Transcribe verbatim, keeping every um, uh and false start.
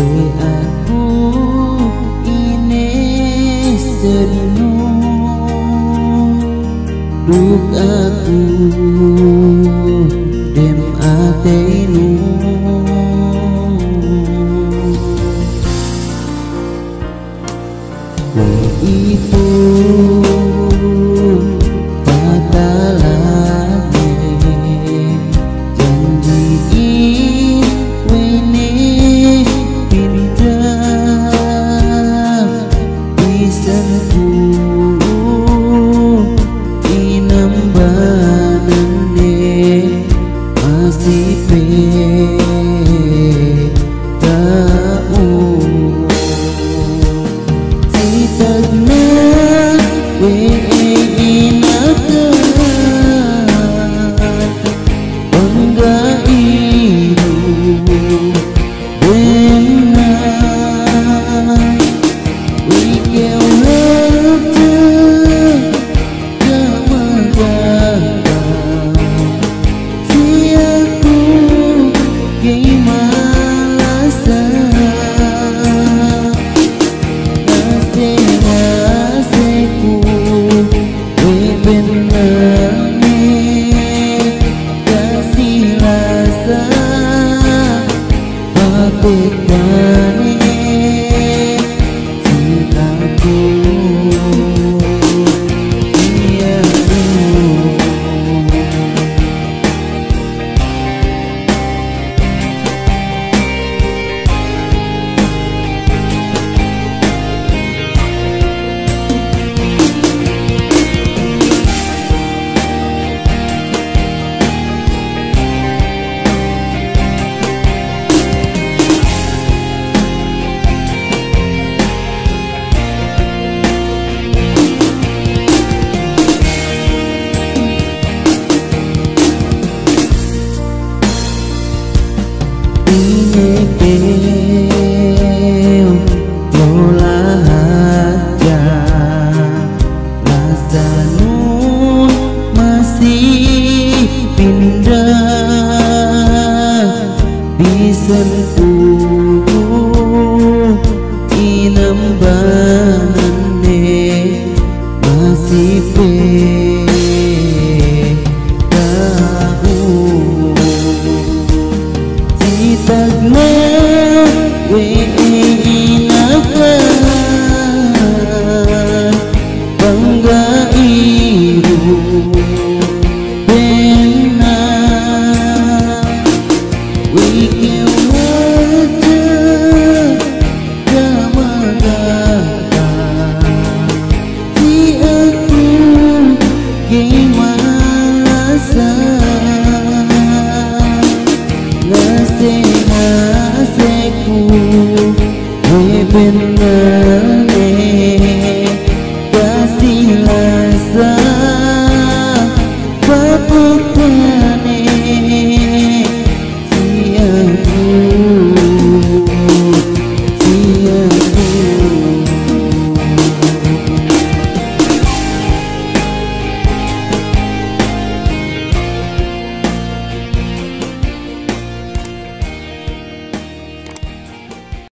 Aku ine sedihnu, duk aku dem ateynu. Itu patalane janji'in we' ne pinda, bisan ku inambanan ne masi pe ka'u. Si tagna' we' ey inakan, bang ga'i du benna', we' kew hadja ga' magaka. Si aku ga'i malasa, nase-naseku we' benna' ne, ga' si lasa pabetane si aku. Iye du. Ine kew yola hadja, lasanun masi pinda, bisan ku inambanan ne masi pe ka'u. Si tagna' we' ey inakan, bang ga'i du benna', we' kew hadja ga' magaka. Si aku ga'i malasa, nase-naseku we' benna'